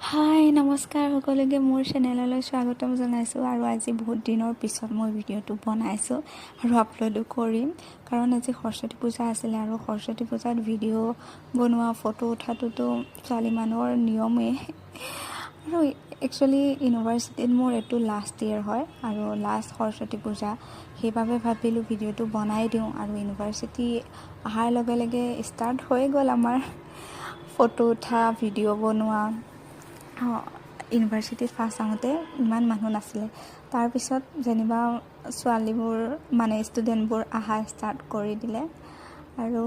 হাই, নমস্কাৰ সকলোকে, মোৰ চেনেললৈ স্বাগতম জনাইছোঁ। আৰু আজি বহুত দিনৰ পিছত মই ভিডিঅ'টো বনাইছোঁ আৰু আপলোডো কৰিম, কাৰণ আজি সৰস্বতী পূজা আছিলে। আৰু সৰস্বতী পূজাত ভিডিঅ' বনোৱা, ফটো উঠাটোতো ছোৱালী মানুহৰ নিয়মেই। আৰু একচুৱেলি ইউনিভাৰ্চিটিত মোৰ এইটো লাষ্ট ইয়েৰ হয় আৰু লাষ্ট সৰস্বতী পূজা, সেইবাবে ভাবিলোঁ ভিডিঅ'টো বনাই দিওঁ। আৰু ইউনিভাৰ্চিটি অহাৰ লগে লগে ষ্টাৰ্ট হৈ গ'ল আমাৰ ফটো উঠা, ভিডিঅ' বনোৱা। ইউনিভাৰ্চিটিত ফাৰ্ষ্ট আহোঁতে ইমান মানুহ নাছিলে। তাৰপিছত যেনিবা ছোৱালীবোৰ, মানে ষ্টুডেণ্টবোৰ অহা ষ্টাৰ্ট কৰি দিলে। আৰু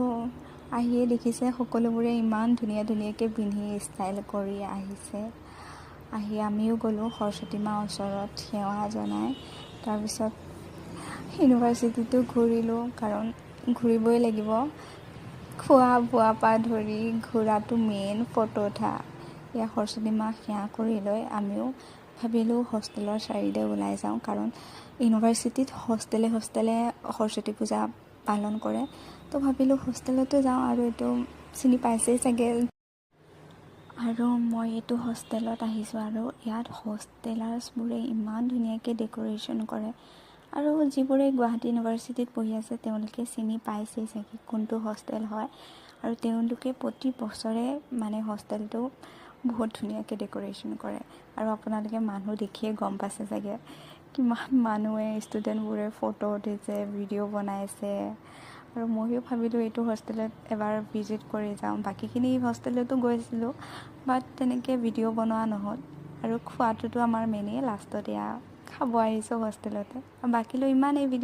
আহিয়ে দেখিছে সকলোবোৰে ইমান ধুনীয়া ধুনীয়াকৈ পিন্ধি ষ্টাইল কৰি আহিছে। আহি আমিও গ'লোঁ সৰস্বতী মাৰ ওচৰত সেৱা জনাই। তাৰপিছত ইউনিভাৰ্চিটিটো ঘূৰিলোঁ, কাৰণ ঘূৰিবই লাগিব। খোৱা বোৱা পৰা ধৰি ঘূৰাটো মেইন, ফটো উঠা। এয়া সৰস্বতী মাক সেৱা কৰি লৈ আমিও ভাবিলোঁ হোষ্টেলৰ চাইডে ওলাই যাওঁ, কাৰণ ইউনিভাৰ্চিটিত হোষ্টেলে হোষ্টেলে সৰস্বতী পূজা পালন কৰে। তো ভাবিলোঁ হোষ্টেলতে যাওঁ। আৰু এইটো চিনি পাইছেই চাগে। আৰু মই এইটো হোষ্টেলত আহিছোঁ আৰু ইয়াত হোষ্টেলাৰ্ছবোৰে ইমান ধুনীয়াকৈ ডেক'ৰেশ্যন কৰে। আৰু যিবোৰে গুৱাহাটী ইউনিভাৰ্চিটিত পঢ়ি আছে, তেওঁলোকে চিনি পাইছেই চাগে কোনটো হোষ্টেল হয়। আৰু তেওঁলোকে প্ৰতি বছৰে মানে হোষ্টেলটো বহুত ধুনীয়াকৈ ডেক'ৰেশ্যন কৰে। আৰু আপোনালোকে মানুহ দেখিয়ে গম পাইছে চাগে কিমান মানুহে, ষ্টুডেণ্টবোৰে ফটো উঠিছে, ভিডিঅ' বনাইছে। আৰু ময়ো ভাবিলোঁ এইটো হোষ্টেলত এবাৰ ভিজিট কৰি যাওঁ। বাকীখিনি হোষ্টেলতো গৈছিলোঁ, বাট তেনেকৈ ভিডিঅ' বনোৱা নহ'ল। আৰু খোৱাটোতো আমাৰ মেইনেই। লাষ্টত এয়া খাব আহিছোঁ হোষ্টেলতে। বাকীলৈ ইমানেই ভিডিঅ'।